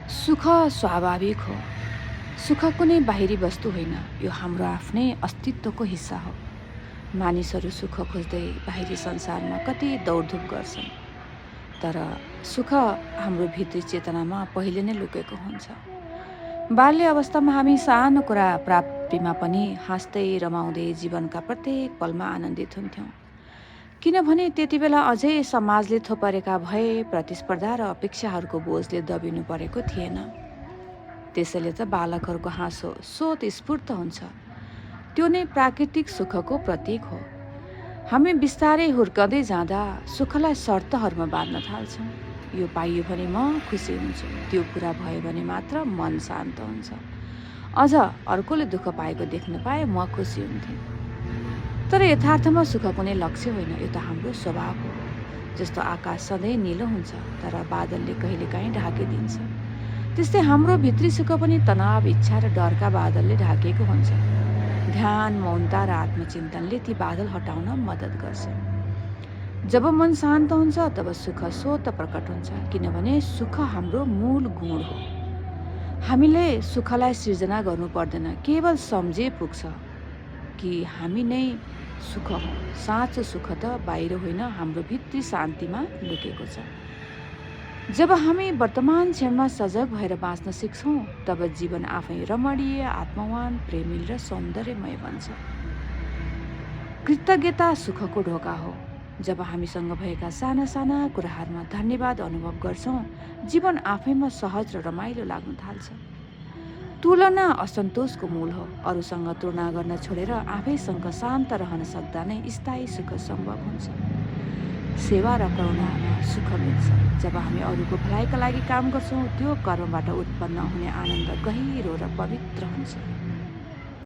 सुख स्वाभाविक हो। सुख कुनै बाहिरी वस्तु होइन, यो हाम्रो आफ्नै अस्तित्वको हिस्सा हो। मानिसहरू सुख खोज्दै बाहिरी संसारमा कति दौडधुप गर्छन्, तर सुख हाम्रो भित्री चेतनामा पहिले नै लुकेको हुन्छ। बाल्य अवस्थामा हामी सानो कुरा प्राप्तिमा पनि हाँस्दै रमाउँदै जीवनका प्रत्येक पलमा आनन्दित हुन्थ्यौँ, किनभने त्यति बेला अझै समाजले थोपरेका भए प्रतिस्पर्धा र अपेक्षाहरूको बोझले दबिनु परेको थिएन। त्यसैले त बालकहरूको हाँसो स्वतस्फूर्त हुन्छ। त्यो नै प्राकृतिक सुखको प्रतीक हो। हामी बिस्तारै हुर्कँदै जाँदा सुखलाई शर्तहरूमा बाँध्न थाल्छौँ। यो पाइयो भने म खुसी हुन्छु, त्यो कुरा भयो भने मात्र मन शान्त हुन्छ, अझ अर्कोले दुःख पाएको देख्न पाए म खुसी हुन्थेँ। तर यथार्थमा सुख कुनै लक्ष्य होइन, यो त हाम्रो स्वभाव हो। जस्तो आकाश सधैँ निलो हुन्छ, तर बादलले कहिलेकाहीँ ढाकिदिन्छ, त्यस्तै हाम्रो भित्री सुख पनि तनाव, इच्छा र डरका बादलले ढाकिएको हुन्छ। ध्यान, मौनता र आत्मचिन्तनले ती बादल हटाउन मद्दत गर्छ। जब मन शान्त हुन्छ तब सुख स्वतः प्रकट हुन्छ, किनभने सुख हाम्रो मूल गुण हो। हामीले सुखलाई सृजना गर्नु पर्दैन, केवल सम्झे पुग्छ कि हामी नै सुख हो। साँचो सुख त बाहिर होइन, हाम्रो भित्री शान्तिमा लुकेको छ। जब हामी वर्तमान क्षणमा सजग भएर बाँच्न सिक्छौँ, तब जीवन आफै रमणीय, आत्मवान, प्रेमिल र सौन्दर्यमय बन्छ। कृतज्ञता सुखको ढोका हो। जब हामीसँग भएका साना साना कुराहरूमा धन्यवाद अनुभव गर्छौँ, जीवन आफैमा सहज र रमाइलो लाग्न थाल्छ। तुलना असन्तोषको मूल हो। अरूसँग तुलना गर्न छोडेर आफैसँग शान्त रहन सक्दा नै स्थायी सुख सम्भव हुन्छ। सेवा र करुणामा सुख मिल्छ। जब हामी अरूको भलाइका लागि काम गर्छौँ, त्यो कर्मबाट उत्पन्न हुने आनन्द गहिरो र पवित्र हुन्छ।